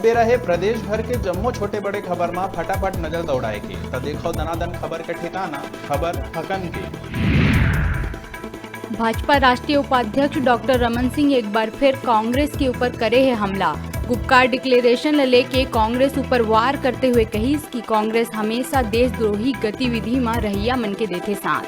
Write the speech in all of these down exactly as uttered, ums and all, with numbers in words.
बेरा हे प्रदेश भर के जम्मो छोटे बड़े खबर मा फटाफट नजर दौड़ाए के, त देखो दनादन खबर के ठिकाना, खबर हकन के। भाजपा राष्ट्रीय उपाध्यक्ष डॉक्टर रमन सिंह एक बार फिर कांग्रेस के ऊपर करे हे हमला। गुपकार डिक्लेरेशन ल लेके कांग्रेस ऊपर वार करते हुए कहिस कि कांग्रेस हमेशा देशद्रोही गतिविधि म रहइया मन के देथे साथ।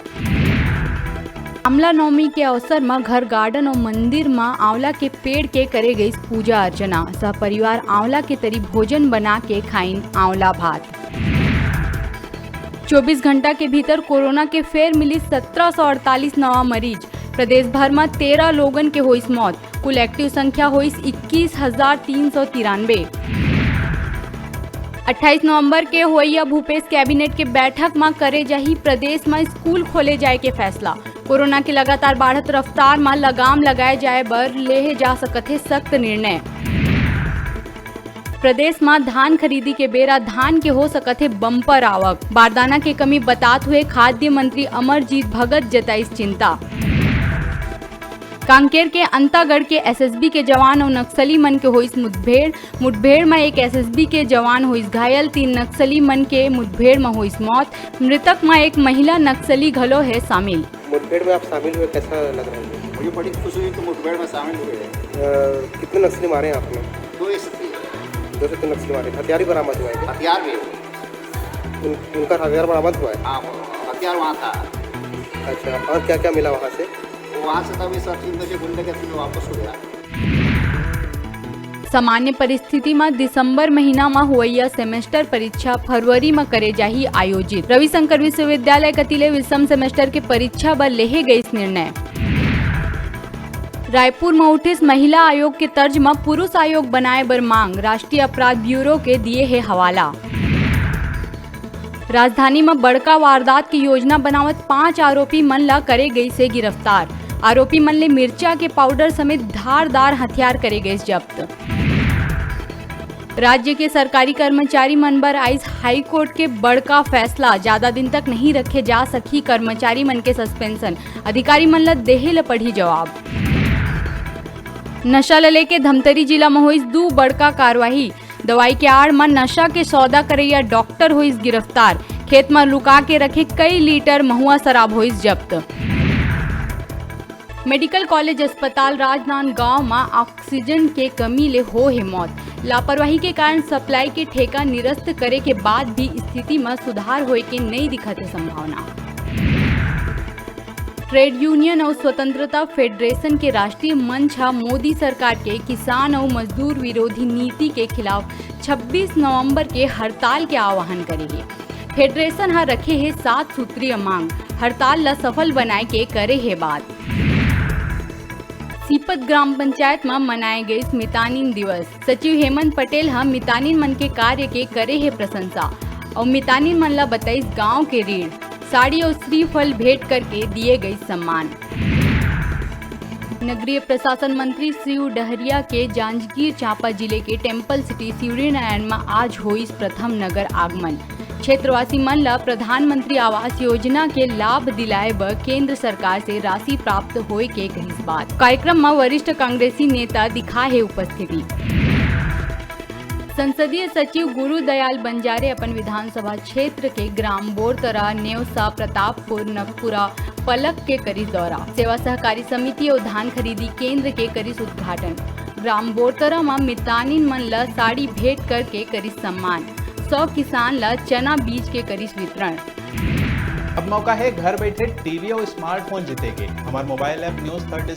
आंवला नवमी के अवसर म घर गार्डन अउ मंदिर म आंवला के पेड़ के करे गइस पूजा अर्चना। सपरिवार आंवला के तरी भोजन बना के खाइन आंवला भात। चौबीस घंटा के भीतर कोरोना के फेर मिलिस सत्रह सौ अड़तालीस नवा मरीज। प्रदेश भर म तेरह लोगन के होइस मौत। कुल एक्टिव संख्या होइस इक्कीस हजार तीन सौ तिरानबे। अट्ठाईस नवंबर के होइया भूपेश कैबिनेट के बैठक म करे जाही प्रदेश म स्कूल खोले जाए के फैसला। कोरोना के लगातार बाढ़त रफ्तार म लगाम लगाए जाए बर लेहे जा सकत हे सख्त निर्णय। प्रदेश म धान खरीदी के बेरा धान के हो सकत हे बम्पर आवक। बारदाना के कमी बतात हुए खाद्य मंत्री अमरजीत भगत जताइस चिंता। कांकेर के अंतागढ़ के एसएसबी के जवान अउ नक्सली मन के होइस मुठभेड़। मुठभेड़ म एक एसएसबी के जवान होइस घायल, तीन नक्सली मन के मुठभेड़ म होइस मौत। मृतक म एक महिला नक्सली घलो हे शामिल। मुठभेड़ में आप शामिल हुए, कैसा लग रहा है? मुझे बड़ी खुशी हुई कि मुठभेड़ में शामिल हुए। अ, कितने नक्सली मारे हैं आपने? दो ही नक्सली। दो से तीन नक्सली मारे। हथियार भी बरामद हुआ है क्या? हथियार भी। उन-, उनका हथियार बरामद हुआ है? हाँ, वो हथियार वहाँ था। अच्छा, और क्या-क्या मिला वहाँ से? वो वहाँ से तभी सब तीन बजे गुंडे के फिर वापस हो गया। सामान्य परिस्थिति म दिसंबर महीना म होवइया सेमेस्टर परीक्षा फरवरी म करे जाही आयोजित। रविशंकर विश्वविद्यालय कति ले विषम सेमेस्टर के परीक्षा बर लेहे गइस निर्णय। रायपुर म उठिस महिला आयोग के तर्ज म पुरुष आयोग बनाए बर मांग, राष्ट्रीय अपराध ब्यूरो के दिए हे हवाला। राजधानी म बड़का वारदात के योजना बनावत पांच आरोपी मन ला करे गइस हे गिरफ्तार। आरोपी मन ले मिर्चा के पाउडर समेत धारदार हथियार करे गइस जब्त। राज्य के सरकारी कर्मचारी मन बर आइस हाईकोर्ट के बड़का फैसला, जादा दिन तक नहीं रखे जा सकही कर्मचारी मन के सस्पेंशन, अधिकारी मन ल देहे ल पड़ही जवाब। नशा ल लेके धमतरी जिला म होइस दू बड़का कार्रवाई, दवाई के आड़ म नशा के सौदा करइया डॉक्टर होइस गिरफ्तार, खेत म लुका के रखे कई लीटर महुआ शराब होइस जब्त। मेडिकल कॉलेज अस्पताल राजनांदगांव म ऑक्सीजन के कमी ले हो हे मौत। लापरवाही के कारण सप्लाई के ठेका निरस्त करे के बाद भी स्थिति म सुधार होए के नइ दिखत हे संभावना। ट्रेड यूनियन अउ स्वतंत्रता फेडरेशन के राष्ट्रीय मंच ह मोदी सरकार के किसान अउ मजदूर विरोधी नीति के खिलाफ छब्बीस नवंबर के हड़ताल के आह्वान करे हे। फेडरेशन ह रखे हे सात सूत्रीय मांग, हड़ताल ल सफल बनाए के करे हे बात। सीपत ग्राम पंचायत म मनाए गइस मितानिन दिवस। सचिव हेमंत पटेल ह मितानिन मन के कार्य के करे हे प्रशंसा अउ मितानिन मन ल बताइस गांव के रीढ़। साड़ी अउ श्रीफल भेंट करके दिए गइस सम्मान। नगरीय प्रशासन मंत्री शिव डहरिया के जांजगीर चांपा जिले के टेम्पल सिटी शिवरीनारायण म आज होइस प्रथम नगर आगमन। क्षेत्रवासी मन ल प्रधानमंत्री आवास योजना के लाभ दिलाए बर केंद्र सरकार से राशि प्राप्त होए के कहिस बात। कार्यक्रम म वरिष्ठ कांग्रेसी नेता दिखा हे उपस्थिति। संसदीय सचिव गुरुदयाल बंजारे अपन विधानसभा क्षेत्र के ग्राम बोरतरा, नेवसा, प्रतापपुर, नगपुरा, पलक के करिस दौरा। सेवा सहकारी समिति अउ धान खरीदी केंद्र के करिस उद्घाटन। ग्राम बोरतरा म मितानिन मन ल साड़ी भेंट करके करिस सम्मान। सौ किसान ल चना बीज के करिस वितरण। अब मौका हे घर बैठे टीवी अउ स्मार्टफोन जीते के। हमर मोबाइल ऐप न्यूज़ थर्टी